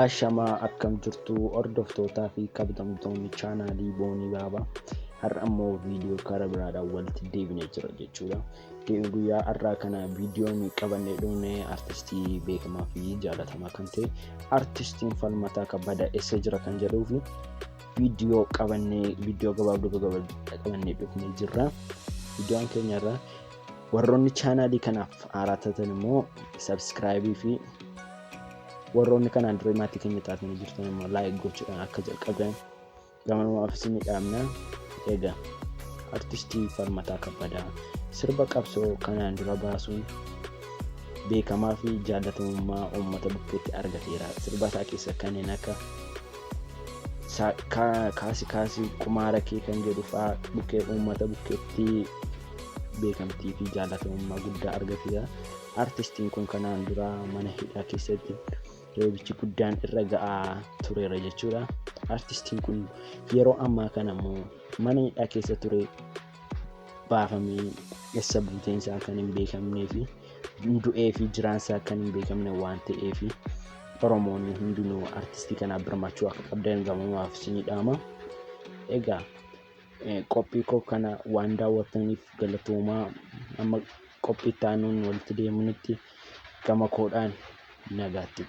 Ashamaa akkam jirtu hordoftootaa fi kabajamtoonni chaanaalii Boonii Baabaa, har'a ammoo viidiyoo karaa biraadhaan walitti deebinee jira jechuudha. Guyyaa har'aa kana viidiyoon qabannee dhufne artistii beekamaa fi jaalatamaa kan ta'e artistiin Falmataa Kabbadaa eessa jira kan jedhuu fi viidiyoo qabannee viidiyoo gabaabduu gabaabduu qabannee dhufnee jirra. Viidiyoon keenya irraa warroonni chaanaalii kanaaf haaraa taatan immoo sabskraayibii fi warroonni kanaan dura maatii keenya taatanii jirtan immoo laayik gochuudhaan akka jalqabdan gamanumaaf isin dhaamna. Egaa artistii Falmataa Kabbadaa sirba qabsoo kanaan dura baasuun beekamaa fi jaallatamummaa uummata bukkeetti argateera. Sirba isaa keessa kanneen akka kaasi kaasi qumaara kee kan jedhu fa'aa bukkee uummata bukkeetti beekamtii fi jaallatamummaa guddaa argateera. Artistiin kun kanaan dura mana hidhaa keessatti reebichi guddaan irra ga'aa tureera jechuudha. Artistiin kun yeroo ammaa kana immoo mana hidhaa keessa ture baafamee eessa buuteen isaa kan hin beekamnee fi du'ee fi jiraan isaa kan hin beekamne waan ta'eef Oromoonni hundinuu artistii kanaaf birmachuu akka qabdan gamumaaf isinii dhaama. Egaa qophii koo kana waan daawwattaniif galatoomaa, amma qophii itti aanuun walitti deemnutti gama koodhaan nagaatti.